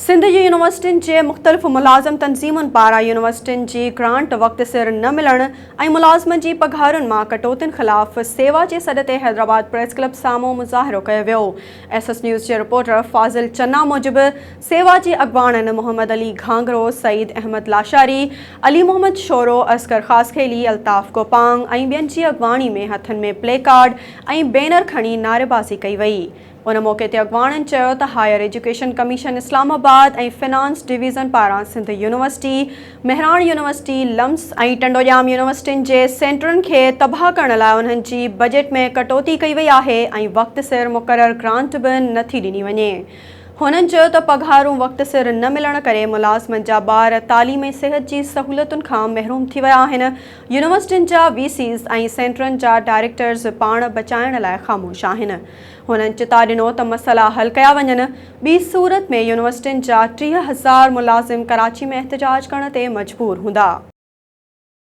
سنڌ جي يونيورسٽين جي مختلف ملازم تنظيمن پاران يونيورسٽين جي گرانٽ وقت سر نه ملڻ ۽ ملازمن جي پگهارن مان ڪٽوتين خلاف سيوا جي سڏ تي حيدرآباد پريس ڪلب سامهون مظاهرو ڪيو ويو. ايس ايس نيوز جي رپورٽر فاضل چنا موجب سيوا جي اڳواڻن محمد علي گهانگهرو، سعيد احمد لاشاري، علي محمد شورو، اصغر خاصخيلي، الطاف گوپانگ ۽ ٻين جي اڳواڻي ۾ هٿن ۾ پلي ڪارڊ ۽ بينر کڻي نعريبازي ڪئي وئي. ان موقعي تي اڳواڻن چيو ته higher education commission Islamabad ۽ finance division پاران Sindh university, Mehran university, LUMHS ۽ Tando Jam يونيورسٽين جي سينٽرن کي تباهه ڪرڻ لاء انهن جي بجيٽ ۾ ڪٽوتي ڪئي وئي آهي ۽ وقت سر مقرر گرانٽ به نه ٿي ڏني وڃي. هنن چيو ته پگهارون وقت سر نه ملڻ ڪري ملازمن جا ٻار تعليم ۽ صحت جي سهولتن کان محروم ٿي ويا آهن، يونيورسٽين جا وي سيز ۽ سينٽرن جا ڊائريڪٽرز پاڻ بچائڻ لاء خاموش آهن. هنن چتاء ڏنو ته مسئلا حل ڪيا وڃن، ٻي صورت ۾ يونيورسٽين جا 30 هزار ملازم ڪراچي ۾ احتجاج ڪرڻ تي مجبور هوندا.